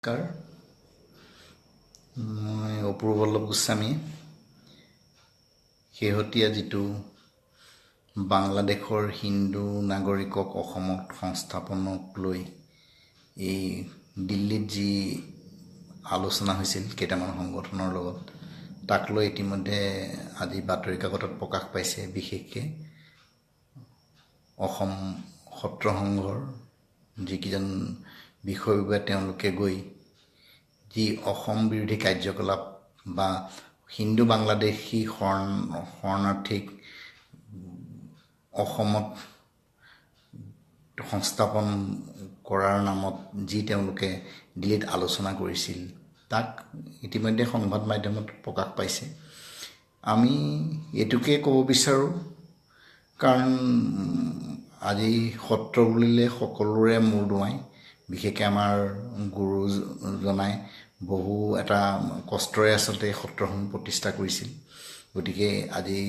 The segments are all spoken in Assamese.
নমস্কাৰ, মই অপূৰ্বল্লভ গোস্বামী। শেহতীয়া যিটো বাংলাদেশৰ হিন্দু নাগৰিকক অসমত সংস্থাপনক লৈ এই দিল্লীত যি আলোচনা হৈছিল কেইটামান সংগঠনৰ লগত, তাক লৈ ইতিমধ্যে আজি বাতৰি কাকতত প্ৰকাশ পাইছে। বিশেষকৈ অসম সত্ৰ সংঘৰ যিকেইজন বিষয়ববীয়া, তেওঁলোকে গৈ যি অসম বিৰোধী কাৰ্যকলাপ বা হিন্দু বাংলাদেশী শৰণাৰ্থীক অসমত সংস্থাপন কৰাৰ নামত যি তেওঁলোকে দিল্লীত আলোচনা কৰিছিল, তাক ইতিমধ্যে সংবাদ মাধ্যমত প্ৰকাশ পাইছে। আমি এইটোকে ক'ব বিচাৰোঁ, কাৰণ আজি সত্ৰ বুলিলে সকলোৰে মূৰ দোঁৱায়। বিশেষকৈ আমাৰ গুৰুজনাই বহু এটা কষ্টৰে আচলতে এই সত্ৰসমূহ প্ৰতিষ্ঠা কৰিছিল। গতিকে আজি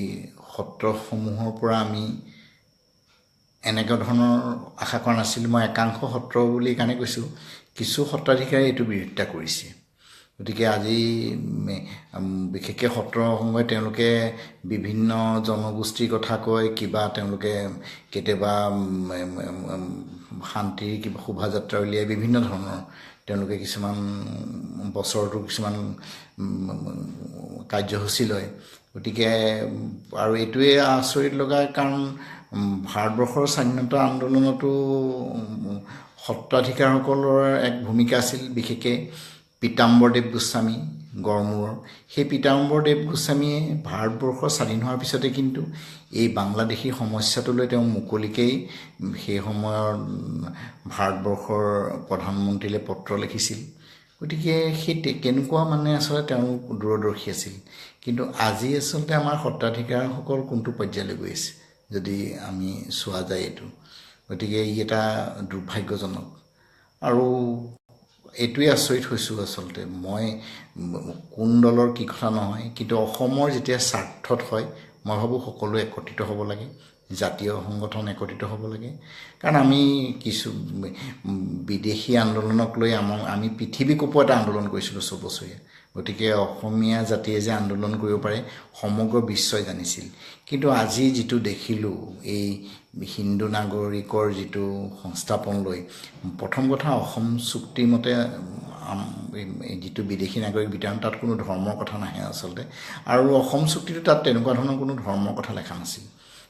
সত্ৰসমূহৰ পৰা আমি এনেকুৱা ধৰণৰ আশা কৰা নাছিলোঁ। মই একাংশ সত্ৰ বুলি কাৰণে কৈছোঁ, কিছু সত্ৰাধিকাৰীয়ে এইটো বিৰোধিতা কৰিছে। গতিকে আজি বিশেষকৈ সত্ৰ সংঘই তেওঁলোকে বিভিন্ন জনগোষ্ঠীৰ কথা কয়, কিবা তেওঁলোকে কেতিয়াবা শান্তিৰ কিবা শোভাযাত্ৰা উলিয়াই, বিভিন্ন ধৰণৰ তেওঁলোকে কিছুমান বছৰটো কিছুমান কাৰ্যসূচী লয়। গতিকে আৰু এইটোৱে আচৰিত লগা, কাৰণ ভাৰতবৰ্ষৰ স্বাধীনতা আন্দোলনতো সত্ৰাধিকাৰসকলৰ এক ভূমিকা আছিল, বিশেষকৈ পীতাম্বৰদেৱ গোস্বামী গড়মূৰৰ। সেই পীতাম্বৰদেৱ গোস্বামীয়ে ভাৰতবৰ্ষ স্বাধীন হোৱাৰ পিছতে কিন্তু এই বাংলাদেশী সমস্যাটোলৈ তেওঁ মুকলিকেই সেই সময়ৰ ভাৰতবৰ্ষৰ প্ৰধানমন্ত্ৰীলৈ পত্ৰ লিখিছিল। গতিকে সেই কেনেকুৱা মানে আচলতে তেওঁলোক দূৰদৰ্শী আছিল। কিন্তু আজি আচলতে আমাৰ সত্ৰাধিকাৰসকল কোনটো পৰ্যায়লৈ গৈ আছে যদি আমি চোৱা যায় এইটো, গতিকে ই এটা দুৰ্ভাগ্যজনক। আৰু এইটোৱে আচৰিত হৈছোঁ আচলতে, মই কোন দলৰ কি কথা নহয়, কিন্তু অসমৰ যেতিয়া স্বাৰ্থত হয়, মই ভাবোঁ সকলোৱে একত্ৰিত হ'ব লাগে, জাতীয় সংগঠন একত্ৰিত হ'ব লাগে। কাৰণ আমি কিছু বিদেশী আন্দোলনক লৈ আমি পৃথিৱী কঁপোৱা এটা আন্দোলন কৰিছিলোঁ 6 বছৰীয়া। গতিকে অসমীয়া জাতিয়ে যে আন্দোলন কৰিব পাৰে, সমগ্ৰ বিশ্বই জানিছিল। কিন্তু আজি যিটো দেখিলোঁ, এই হিন্দু নাগৰিকৰ যিটো সংস্থাপন লৈ, প্ৰথম কথা অসম চুক্তিৰ মতে যিটো বিদেশী নাগৰিক বিতৰণ, তাত কোনো ধৰ্মৰ কথা নাহে আচলতে। আৰু অসম চুক্তিটো তাত তেনেকুৱা ধৰণৰ কোনো ধৰ্মৰ কথা লেখা নাছিল।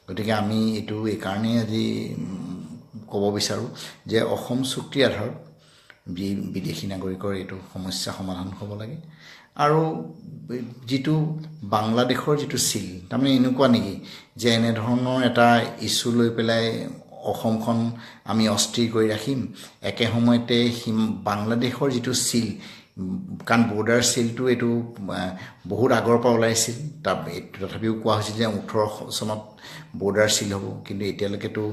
গতিকে আমি এইটো এইকাৰণেই আজি ক'ব বিচাৰোঁ যে অসম চুক্তিৰ আধাৰত যি বিদেশী নাগৰিকৰ এইটো সমস্যা সমাধান হ'ব লাগে। আৰু যিটো বাংলাদেশৰ যিটো চিল, তাৰমানে এনেকুৱা নেকি যে এনেধৰণৰ এটা ইছ্যু লৈ পেলাই অসমখন আমি অস্থিৰ কৰি ৰাখিম? একে সময়তে বাংলাদেশৰ যিটো চিল, কাৰণ বৰ্ডাৰ চিলটো এইটো বহুত আগৰ পৰা ওলাইছিল। তাৰ তথাপিও কোৱা হৈছিল যে 18 চনত বৰ্ডাৰ চিল হ'ব, কিন্তু এতিয়ালৈকেতো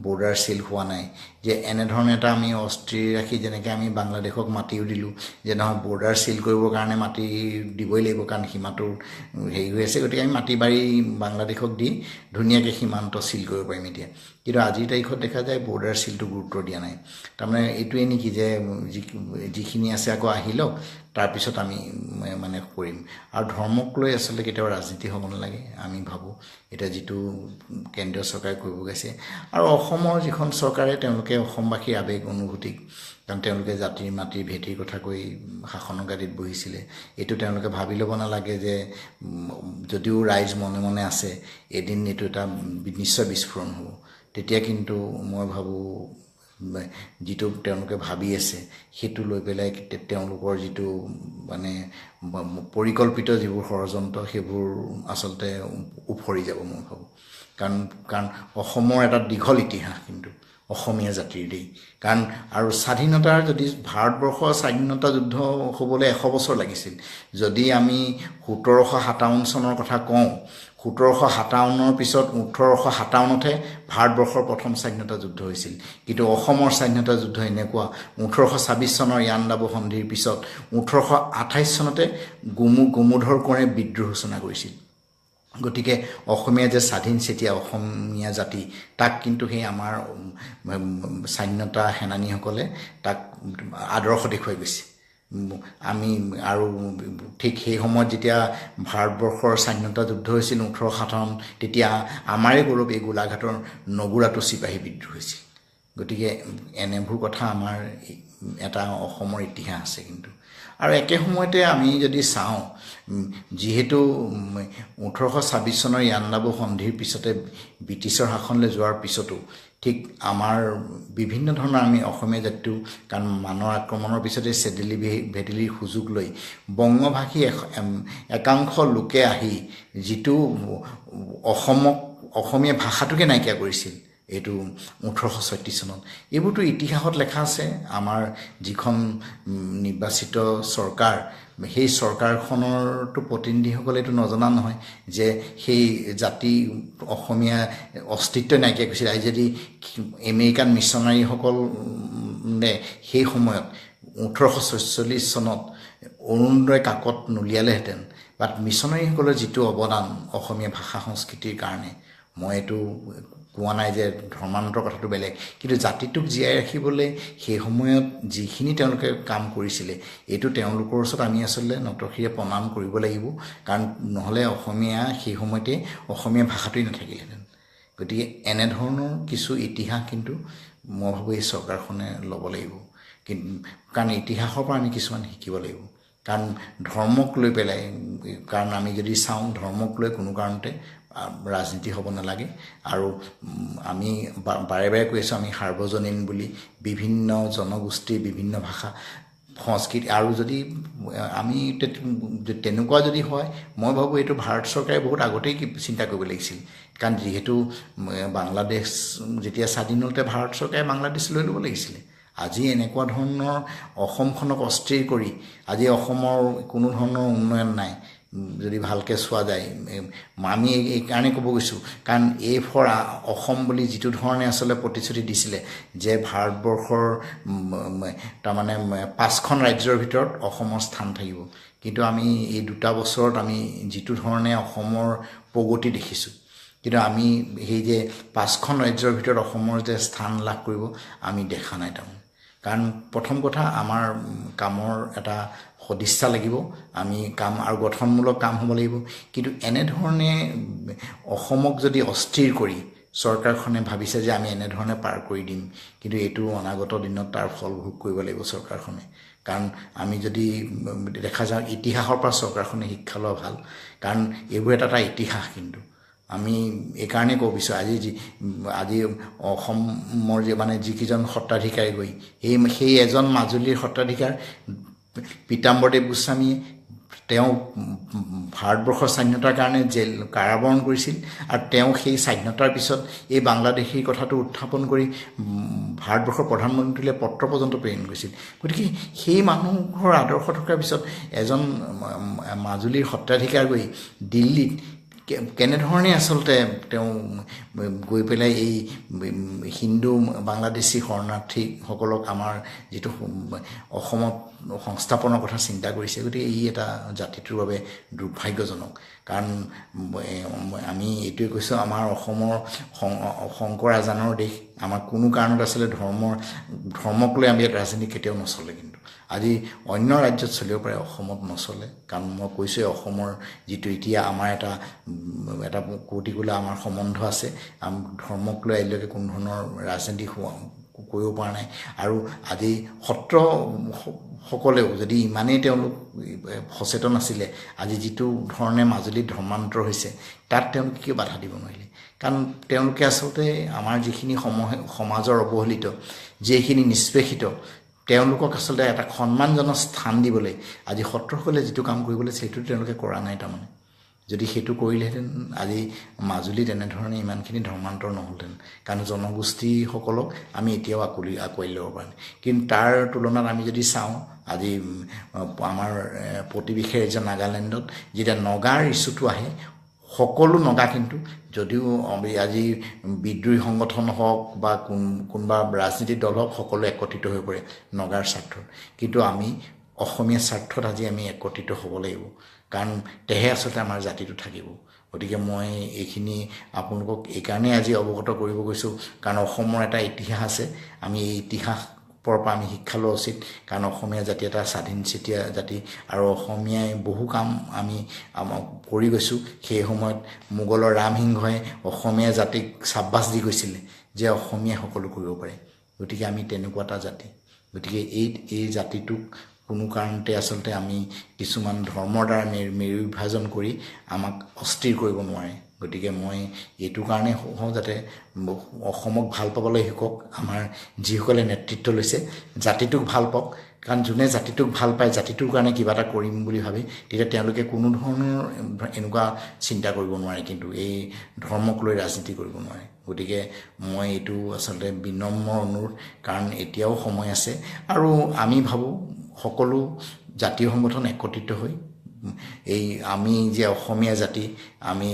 বৰ্ডাৰ চিল হোৱা নাই। যে এনেধৰণে এটা আমি অস্থিৰ ৰাখি, যেনেকৈ আমি বাংলাদেশক মাটিও দিলোঁ যে নহয়, বৰ্ডাৰ চিল কৰিবৰ কাৰণে মাটি দিবই লাগিব, কাৰণ সীমাটোৰ হেৰি হৈ আছে, গতিকে আমি মাটি বাৰী বাংলাদেশক দি ধুনীয়াকৈ সীমান্ত চিল কৰিব পাৰিম এতিয়া। কিন্তু আজিৰ তাৰিখত দেখা যায় বৰ্ডাৰ চিলটো গুৰুত্ব দিয়া নাই। তাৰমানে এইটোৱে নেকি যে যিখিনি আছে আকৌ আহি লওক, তাৰপিছত আমি মানে কৰিম। আৰু ধৰ্মক লৈ আচলতে কেতিয়াও ৰাজনীতি হ'ব নালাগে আমি ভাবোঁ। এতিয়া যিটো কেন্দ্ৰীয় চৰকাৰে কৰিব গৈছে আৰু অসমৰ যিখন চৰকাৰে, তেওঁলোকে অসমবাসীৰ আৱেগ অনুভূতিক, কাৰণ তেওঁলোকে জাতিৰ মাটিৰ ভেটিৰ কথা কৈ শাসনৰ গাদীত বহিছিলে, এইটো তেওঁলোকে ভাবি ল'ব নালাগে যে যদিও ৰাইজ মনে মনে আছে, এদিন এইটো এটা নিশ্চয় বিস্ফোৰণ হ'ব। তেতিয়া কিন্তু মই ভাবোঁ যিটো তেওঁলোকে ভাবি আছে, সেইটো লৈ পেলাই তেওঁলোকৰ যিটো মানে পৰিকল্পিত যিবোৰ ষড়যন্ত্ৰ, সেইবোৰ আচলতে উফৰি যাব মই ভাবোঁ। কাৰণ অসমৰ এটা দীঘল ইতিহাস কিন্তু অসমীয়া জাতিৰ দেই। কাৰণ আৰু স্বাধীনতাৰ যদি ভাৰতবৰ্ষৰ স্বাধীনতা যুদ্ধ হ'বলৈ 100 বছৰ লাগিছিল, যদি আমি 1757 চনৰ কথা কওঁ, 1757ৰ পিছত 1857তহে ভাৰতবৰ্ষৰ প্ৰথম স্বাধীনতা যুদ্ধ হৈছিল। কিন্তু অসমৰ স্বাধীনতা যুদ্ধ এনেকুৱা, 1826 চনৰ ইয়াণ্ডাবু সন্ধিৰ পিছত 1828 চনতে গোমোধৰ কোঁৱৰে বিদ্ৰোহ সূচনা কৰিছিল। গতিকে অসমীয়া যে স্বাধীন চেতিয়া অসমীয়া জাতি, তাক কিন্তু সেই আমাৰ স্বাধীনতা সেনানীসকলে তাক আদৰ্শ দেখুৱাই গৈছে। আমি আৰু ঠিক সেই সময়ত যেতিয়া ভাৰতবৰ্ষৰ স্বাধীনতা যুদ্ধ হৈছিল 1857, তেতিয়া আমাৰে গৌৰৱ এই গোলাঘাটৰ নগুৰাটো চিপাহী বিদ্ৰোহ হৈছিল। গতিকে এনেবোৰ কথা আমাৰ এটা অসমৰ ইতিহাস আছে কিন্তু। আৰু একে সময়তে আমি যদি চাওঁ, যিহেতু 1826 চনৰ ইয়াণ্ডাবু সন্ধিৰ পিছতে ব্ৰিটিছৰ শাসনলৈ যোৱাৰ পিছতো ঠিক আমাৰ বিভিন্ন ধৰণৰ আমি অসমীয়া জাতিটো, কাৰণ মানৰ আক্ৰমণৰ পিছতে চেদেলি ভেদেলিৰ সুযোগ লৈ বংগভাষী একাংশ লোকে আহি যিটো অসমক অসমীয়া ভাষাটোকে নাইকিয়া কৰিছিল এইটো 1836 চনত, এইবোৰতো ইতিহাসত লেখা আছে। আমাৰ যিখন নিৰ্বাচিত চৰকাৰ, সেই চৰকাৰখনৰতো প্ৰতিনিধিসকলে এইটো নজনা নহয় যে সেই জাতি অসমীয়া অস্তিত্ব নাইকিয়া কৰিছিল। আজি যদি আমেৰিকান মিছনাৰীসকলে সেই সময়ত 1846 চনত অৰুণোদয় কাকত নুলিয়ালেহেঁতেন, বাট মিছনাৰীসকলৰ যিটো অৱদান অসমীয়া ভাষা সংস্কৃতিৰ কাৰণে, মই এইটো কোৱা নাই যে ধৰ্মান্তৰ কথাটো বেলেগ, কিন্তু জাতিটোক জীয়াই ৰাখিবলৈ সেই সময়ত যিখিনি তেওঁলোকে কাম কৰিছিলে, এইটো তেওঁলোকৰ ওচৰত আমি আচলতে নতশিৰে প্ৰণাম কৰিব লাগিব। কাৰণ নহ'লে অসমীয়া সেই সময়তে অসমীয়া ভাষাটোৱেই নাথাকিলেহেঁতেন। গতিকে এনেধৰণৰ কিছু ইতিহাস কিন্তু মই ভাবোঁ এই চৰকাৰখনে ল'ব লাগিব, কিন্তু কাৰণ ইতিহাসৰ পৰা আমি কিছুমান শিকিব লাগিব। কাৰণ ধৰ্মক লৈ পেলাই, কাৰণ আমি যদি চাওঁ ধৰ্মক লৈ কোনো কাৰণতে ৰাজনীতি হ'ব নালাগে। আৰু আমি বাৰে বাৰে কৈ আছোঁ আমি সাৰ্বজনীন বুলি, বিভিন্ন জনগোষ্ঠীৰ বিভিন্ন ভাষা সংস্কৃতি, আৰু যদি আমি তেনেকুৱা যদি হয়, মই ভাবোঁ এইটো ভাৰত চৰকাৰে বহুত আগতেই চিন্তা কৰিব লাগিছিল। কাৰণ যিহেতু বাংলাদেশ যেতিয়া স্বাধীন হওঁতে ভাৰত চৰকাৰে বাংলাদেশ লৈ ল'ব লাগিছিলে। আজি এনেকুৱা ধৰণৰ অসমখনক অস্থিৰ কৰি আজি অসমৰ কোনো ধৰণৰ উন্নয়ন নাই যদি ভালকৈ চোৱা যায়। আমি এইকাৰণে ক'ব গৈছোঁ, কাৰণ এ ফৰ অসম বুলি যিটো ধৰণে আচলতে প্ৰতিশ্ৰুতি দিছিলে যে ভাৰতবৰ্ষৰ তাৰমানে 5খন ৰাজ্যৰ ভিতৰত অসমৰ স্থান থাকিব, কিন্তু আমি এই 2টা বছৰত আমি যিটো ধৰণে অসমৰ প্ৰগতি দেখিছোঁ, কিন্তু আমি সেই যে 5খন ৰাজ্যৰ ভিতৰত অসমৰ যে স্থান লাভ কৰিব আমি দেখা নাই তাৰমানে। কাৰণ প্ৰথম কথা আমাৰ কামৰ এটা সদিচ্ছা লাগিব, আমি কাম আৰু গঠনমূলক কাম হ'ব লাগিব। কিন্তু এনেধৰণে অসমক যদি অস্থিৰ কৰি চৰকাৰখনে ভাবিছে যে আমি এনেধৰণে পাৰ কৰি দিম, কিন্তু এইটো অনাগত দিনত তাৰ ফল ভোগ কৰিব লাগিব চৰকাৰখনে। কাৰণ আমি যদি দেখা যাওঁ ইতিহাসৰ পৰা চৰকাৰখনে শিক্ষা লোৱা ভাল, কাৰণ এইবোৰ এটা এটা ইতিহাস। কিন্তু আমি এইকাৰণেই ক'ব বিচাৰোঁ, আজি অসমৰ যে মানে যিকেইজন সত্ৰাধিকাৰী গৈ সেই এজন মাজুলীৰ সত্ৰাধিকাৰ পীতাম্বৰদেৱ গোস্বামীয়ে তেওঁ ভাৰতবৰ্ষৰ স্বাধীনতাৰ কাৰণে জেল কাৰাবৰণ কৰিছিল, আৰু তেওঁ সেই স্বাধীনতাৰ পিছত এই বাংলাদেশীৰ কথাটো উত্থাপন কৰি ভাৰতবৰ্ষৰ প্ৰধানমন্ত্ৰীলৈ পত্ৰ পৰ্যন্ত প্ৰেৰণ কৰিছিল। গতিকে সেই মানুহৰ আদৰ্শ থকাৰ পিছত এজন মাজুলীৰ সত্ৰাধিকাৰ গৈ দিল্লীত কেনেধৰণে আচলতে তেওঁ গৈ পেলাই এই হিন্দু বাংলাদেশী শৰণাৰ্থীসকলক আমাৰ যিটো অসমত সংস্থাপনৰ কথা চিন্তা কৰিছে, গতিকে ই এটা জাতিটোৰ বাবে দুৰ্ভাগ্যজনক। কাৰণ আমি এইটোৱে কৈছোঁ, আমাৰ অসমৰ শংকৰ আজানৰ দেশ, আমাৰ কোনো কাৰণত আচলতে ধৰ্মক লৈ আমি ইয়াত ৰাজনীতি কেতিয়াও নচলে। কিন্তু আজি অন্য ৰাজ্যত চলিব পাৰে, অসমত নচলে। কাৰণ মই কৈছোঁৱেই অসমৰ যিটো এতিয়া আমাৰ এটা এটা কৌটিকুলা আমাৰ সম্বন্ধ আছে, ধৰ্মক লৈ আজিলৈকে কোনো ধৰণৰ ৰাজনীতি কৰিব পৰা নাই। আৰু আজি সত্ৰসকলেও যদি ইমানেই তেওঁলোক সচেতন আছিলে, আজি যিটো ধৰণে মাজুলীত ধৰ্মান্তৰ হৈছে তাত তেওঁলোকে কিয় বাধা দিব নোৱাৰিলে? কাৰণ তেওঁলোকে আচলতে আমাৰ যিখিনি সমাজৰ অৱহেলিত, যিখিনি নিষ্পেষিত, তেওঁলোকক আচলতে এটা সন্মানজনক স্থান দিবলৈ আজি সত্ৰসকলে যিটো কাম কৰিবলৈ সেইটো তেওঁলোকে কৰা নাই। তাৰমানে যদি সেইটো কৰিলেহেঁতেন আজি মাজুলীত এনেধৰণে ইমানখিনি ধৰ্মান্তৰ নহ'লহেঁতেন। কাৰণ জনগোষ্ঠীসকলক আমি এতিয়াও আঁকোৱালি ল'ব পৰা নাই। কিন্তু তাৰ তুলনাত আমি যদি চাওঁ, আজি আমাৰ প্ৰতিবেশী ৰাজ্য নাগালেণ্ডত যেতিয়া নগাৰ ইছ্যুটো আহে, সকলো নগা কিন্তু যদিও আজি বিদ্ৰোহী সংগঠন হওক বা কোনোবা ৰাজনীতিক দল হওক, সকলো একত্ৰিত হৈ পৰে নগাৰ স্বাৰ্থত। কিন্তু আমি অসমীয়া স্বাৰ্থত আজি আমি একত্ৰিত হ'ব লাগিব, কাৰণ তেহে আচলতে আমাৰ জাতিটো থাকিব। গতিকে মই এইখিনি আপোনালোকক এইকাৰণেই আজি অৱগত কৰিব গৈছোঁ, কাৰণ অসমৰ এটা ইতিহাস আছে, আমি এই ইতিহাস পৰা আমি শিক্ষা লোৱা উচিত। কাৰণ অসমীয়া জাতি এটা স্বাধীনচিতীয়া জাতি আৰু অসমীয়াই বহু কাম আমি কৰি গৈছোঁ। সেই সময়ত মোগলৰ ৰামসিংহই অসমীয়া জাতিক চাব্বাছ দি গৈছিলে যে অসমীয়াই সকলো কৰিব পাৰে। গতিকে আমি তেনেকুৱা এটা জাতি। গতিকে এই জাতিটোক কোনো কাৰণতে আচলতে আমি কিছুমান ধৰ্মৰ দ্বাৰা মেৰু বিভাজন কৰি আমাক অস্থিৰ কৰিব নোৱাৰে। গতিকে মই এইটো কাৰণে কওঁ যাতে অসমক ভাল পাবলৈ শিকক, আমাৰ যিসকলে নেতৃত্ব লৈছে জাতিটোক ভাল পাওক। কাৰণ যোনে জাতিটোক ভাল পায়, জাতিটোৰ কাৰণে কিবা এটা কৰিম বুলি ভাবে, তেতিয়া তেওঁলোকে কোনো ধৰণৰ এনেকুৱা চিন্তা কৰিব নোৱাৰে, কিন্তু এই ধৰ্মক লৈ ৰাজনীতি কৰিব নোৱাৰে। গতিকে মই এইটো আচলতে বিনম্ৰ অনুৰোধ, কাৰণ এতিয়াও সময় আছে। আৰু আমি ভাবোঁ সকলো জাতীয় সংগঠন একত্ৰিত হৈ এই আমি যে অসমীয়া জাতি, আমি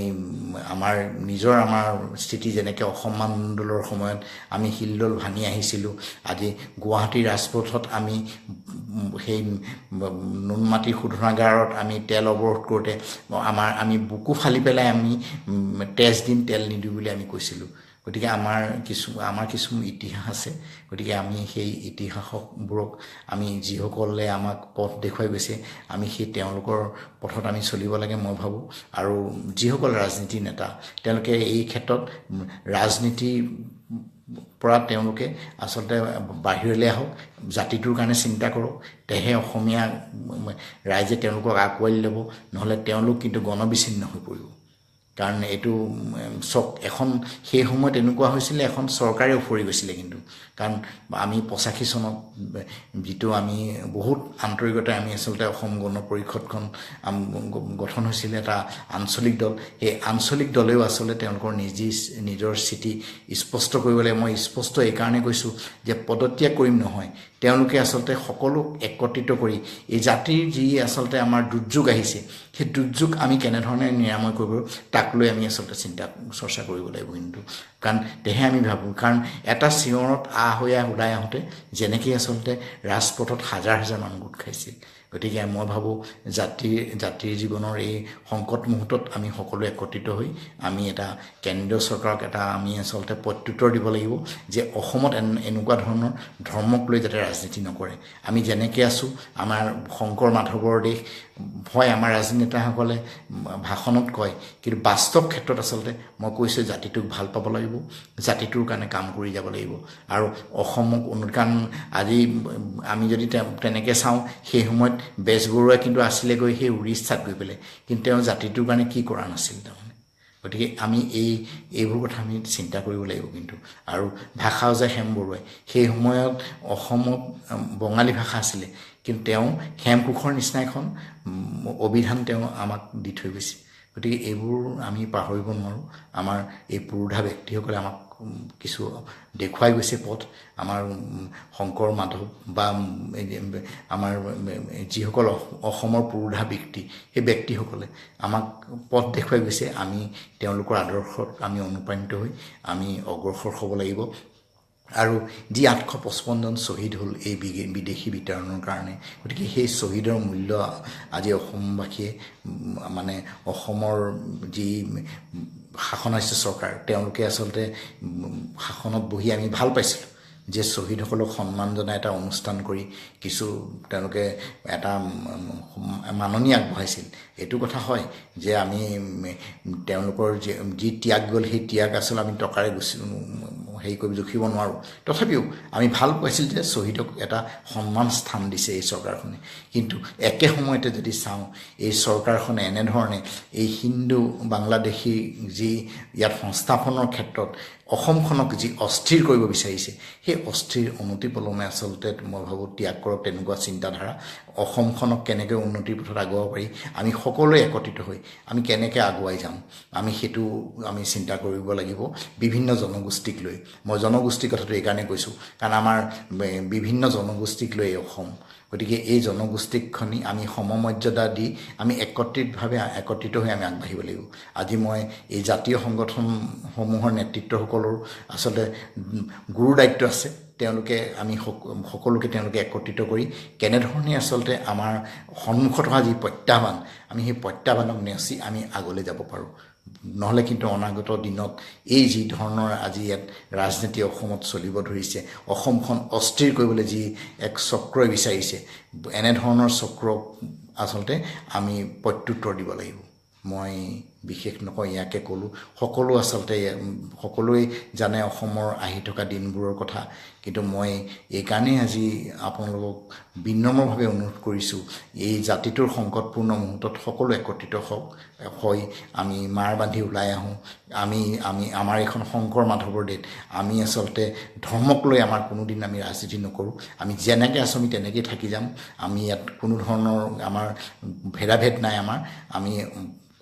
আমাৰ নিজৰ আমাৰ স্থিতি যেনেকৈ অসম আন্দোলনৰ সময়ত আমি হিলদল ভাঙি আহিছিলোঁ, আজি গুৱাহাটীৰ ৰাজপথত আমি সেই নুনমাটি শোধনাগাৰত আমি তেল অৱৰোধ কৰোঁতে আমি বুকু ফালি পেলাই আমি তেজ দিম তেল নিদিওঁ বুলি আমি কৈছিলোঁ। গতিকে আমাৰ কিছু ইতিহাস আছে। গতিকে আমি সেই ইতিহাসকবোৰক আমি যিসকলে আমাক পথ দেখুৱাই গৈছে, আমি সেই তেওঁলোকৰ পথত আমি চলিব লাগে মই ভাবোঁ। আৰু যিসকল ৰাজনীতি নেতা, তেওঁলোকে এই ক্ষেত্ৰত ৰাজনীতিৰ পৰা তেওঁলোকে আচলতে বাহিৰলৈ আহক, জাতিটোৰ কাৰণে চিন্তা কৰক, তেহে অসমীয়া ৰাইজে তেওঁলোকক আঁকোৱালি ল'ব, নহ'লে তেওঁলোক কিন্তু গণবিচ্ছিন্ন হৈ পৰিব। কাৰণ এইটো চক এখন সেই সময়ত এনেকুৱা হৈছিলে, এখন চৰকাৰে উফৰি গৈছিলে কিন্তু। কাৰণ আমি 85 চনত যিটো আমি বহুত আন্তৰিকতাৰে আমি আচলতে অসম গণ পৰিষদখন গঠন হৈছিলে, এটা আঞ্চলিক দল। সেই আঞ্চলিক দলেও আচলতে তেওঁলোকৰ নিজৰ স্থিতি স্পষ্ট কৰিবলৈ, মই স্পষ্ট এইকাৰণে কৈছোঁ যে পদত্যাগ কৰিম নহয়, তেওঁলোকে আচলতে সকলো একত্ৰিত কৰি এই জাতিৰ যি আচলতে আমাৰ দুৰ্যোগ আহিছে, সেই দুৰ্যোগ আমি কেনেধৰণে নিৰাময় কৰিব তাক লৈ আমি আচলতে চিন্তা চৰ্চা কৰিব লাগিব কিন্তু। কাৰণ তেহে আমি ভাবোঁ, কাৰণ এটা চিঞৰত আহ হৈ আহ ওলাই আহোঁতে যেনেকৈ আচলতে ৰাজপথত হাজাৰ হাজাৰ মানুহ গোট খাইছিল। গতিকে মই ভাবোঁ জাতিৰ জীৱনৰ এই সংকট মুহূৰ্তত আমি সকলোৱে একত্ৰিত হৈ আমি এটা কেন্দ্ৰীয় চৰকাৰক এটা আমি আচলতে প্ৰত্যুত্তৰ দিব লাগিব যে অসমত এনেকুৱা ধৰণৰ ধৰ্মক লৈ যাতে ৰাজনীতি নকৰে। আমি যেনেকৈ আছোঁ, আমাৰ শংকৰ মাধৱৰ দেশ হয়, আমাৰ ৰাজনেতাসকলে ভাষণত কয়, কিন্তু বাস্তৱ ক্ষেত্ৰত আচলতে মই কৈছোঁ জাতিটোক ভাল পাব লাগিব, জাতিটোৰ কাৰণে কাম কৰি যাব লাগিব। আৰু অসমক কাৰণ আজি আমি যদি তেনেকৈ চাওঁ, সেই সময়ত বেজবৰুৱা কিন্তু আছিলেগৈ সেই উৰিষ্যাত গৈ পেলাই, কিন্তু তেওঁ জাতিটোৰ কাৰণে কি কৰা নাছিল তাৰমানে। গতিকে আমি এইবোৰ কথা আমি চিন্তা কৰিব লাগিব কিন্তু। আৰু ভাষা ওজা হেম বৰুৱাই সেই সময়ত অসমত বঙালী ভাষা আছিলে, কিন্তু তেওঁ হেমকোষৰ নিচিনা এখন অভিধান তেওঁ আমাক দি থৈ গৈছে। গতিকে এইবোৰ আমি পাহৰিব নোৱাৰোঁ। আমাৰ এই পুৰোধা ব্যক্তিসকলে আমাক কিছু দেখুৱাই গৈছে পথ। আমাৰ শংকৰ মাধৱ বা আমাৰ যিসকল অসমৰ পুৰোধা ব্যক্তি, সেই ব্যক্তিসকলে আমাক পথ দেখুৱাই গৈছে। আমি তেওঁলোকৰ আদৰ্শত আমি অনুপ্ৰাণিত হৈ আমি অগ্ৰসৰ হ'ব লাগিব। আৰু যি 855জন শ্বহীদ হ'ল এই বিদেশী বিতৰণৰ কাৰণে, গতিকে সেই শ্বহীদৰ মূল্য আজি অসমবাসীয়ে মানে অসমৰ যি শাসনাস্থ চৰকাৰ, তেওঁলোকে আচলতে শাসনত বহি আমি ভাল পাইছিলোঁ যে শ্বহীদসকলক সন্মান জনাই এটা অনুষ্ঠান কৰি কিছু তেওঁলোকে এটা মাননি আগবঢ়াইছিল। এইটো কথা হয় যে আমি তেওঁলোকৰ যি ত্যাগ গ'ল, সেই ত্যাগ আচলতে আমি টকাৰে গুচি হেৰি কৰি জুখিব নোৱাৰোঁ। তথাপিও আমি ভাল পাইছিল যে শ্বহীদক এটা সন্মান স্থান দিছে এই চৰকাৰখনে। কিন্তু একে সময়তে যদি চাওঁ, এই চৰকাৰখনে এনেধৰণে এই হিন্দু বাংলাদেশী যি ইয়াত সংস্থাপনৰ ক্ষেত্ৰত অসমখনক যি অস্থিৰ কৰিব বিচাৰিছে, সেই অস্থিৰ অনতিপলমে আচলতে মই ভাবোঁ ত্যাগ কৰক তেনেকুৱা চিন্তাধাৰা। অসমখনক কেনেকৈ উন্নতিৰ পথত আগুৱাব পাৰি, আমি সকলোৱে একত্ৰিত হৈ আমি কেনেকৈ আগুৱাই যাম, আমি সেইটো আমি চিন্তা কৰিব লাগিব বিভিন্ন জনগোষ্ঠীক লৈ। মই জনগোষ্ঠীৰ কথাটো এইকাৰণে কৈছোঁ, কাৰণ আমাৰ বিভিন্ন জনগোষ্ঠীক লৈ অসম। গতিকে এই জনগোষ্ঠীখনি আমি সমমৰ্যাদা দি আমি একত্ৰিতভাৱে একত্ৰিত হৈ আমি আগবাঢ়িব লাগিব। আজি মই এই জাতীয় সংগঠনসমূহৰ নেতৃত্বসকলৰ আচলতে গুৰু দায়িত্ব আছে, তেওঁলোকে আমি সকলোকে তেওঁলোকে একত্ৰিত কৰি কেনেধৰণে আচলতে আমাৰ সন্মুখত অহা যি প্ৰত্যাহ্বান, আমি সেই প্ৰত্যাহ্বানক নেওচি আমি আগলৈ যাব পাৰোঁ। নহ'লে কিন্তু অনাগত দিনত এই যি ধৰণৰ আজি ইয়াত ৰাজনীতি অসমত চলিব ধৰিছে, অসমখন অস্থিৰ কৰিবলৈ যি এক চক্ৰই বিচাৰিছে, এনেধৰণৰ চক্ৰক আচলতে আমি প্ৰত্যুত্তৰ দিব লাগিব। মই বিশেষ নকওঁ, ইয়াকে ক'লোঁ। সকলো আচলতে সকলোৱেই জানে অসমৰ আহি থকা দিনবোৰৰ কথা, কিন্তু মই এইকাৰণেই আজি আপোনালোকক বিনম্ৰভাৱে অনুৰোধ কৰিছোঁ, এই জাতিটোৰ সংকটপূৰ্ণ মুহূৰ্তত সকলো একত্ৰিত হওক হৈ আমি মাৰ বান্ধি ওলাই আহোঁ। আমি আমি আমাৰ এইখন শংকৰ মাধৱৰ দেশ, আমি আচলতে ধৰ্মক লৈ আমাৰ কোনোদিন আমি ৰাজনীতি নকৰোঁ। আমি যেনেকৈ আছোঁ আমি তেনেকৈয়ে থাকি যাম। আমি ইয়াত কোনো ধৰণৰ আমাৰ ভেদাভেদ নাই। আমি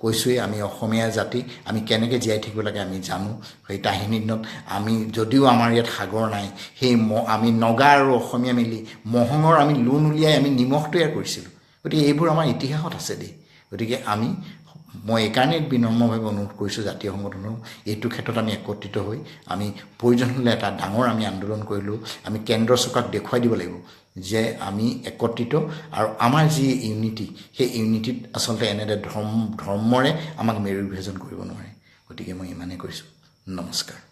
কৈছোঁৱেই, আমি অসমীয়া জাতি, আমি কেনেকৈ জীয়াই থাকিব লাগে আমি জানো। সেই তাহিনী দিনত আমি যদিও আমাৰ ইয়াত সাগৰ নাই, সেই আমি নগা আৰু অসমীয়া মিলি মহঙৰ আমি লোন উলিয়াই আমি নিমখ তৈয়াৰ কৰিছিলোঁ। গতিকে এইবোৰ আমাৰ ইতিহাসত আছে দেই। গতিকে মই এইকাৰণেই বিনম্ৰভাৱে অনুৰোধ কৰিছোঁ জাতীয় সংগঠনক, এইটো ক্ষেত্ৰত আমি একত্ৰিত হৈ আমি প্ৰয়োজন হ'লে এটা ডাঙৰ আমি আন্দোলন কৰিলোঁ, আমি কেন্দ্ৰ চৰকাৰক দেখুৱাই দিব লাগিব যে আমি একত্ৰিত আৰু আমাৰ যি ইউনিটি, সেই ইউনিটিত আচলতে এনেদৰে ধৰ্মৰে আমাক মেৰু বিভাজন কৰিব নোৱাৰে। গতিকে মই ইমানেই কৈছোঁ, নমস্কাৰ।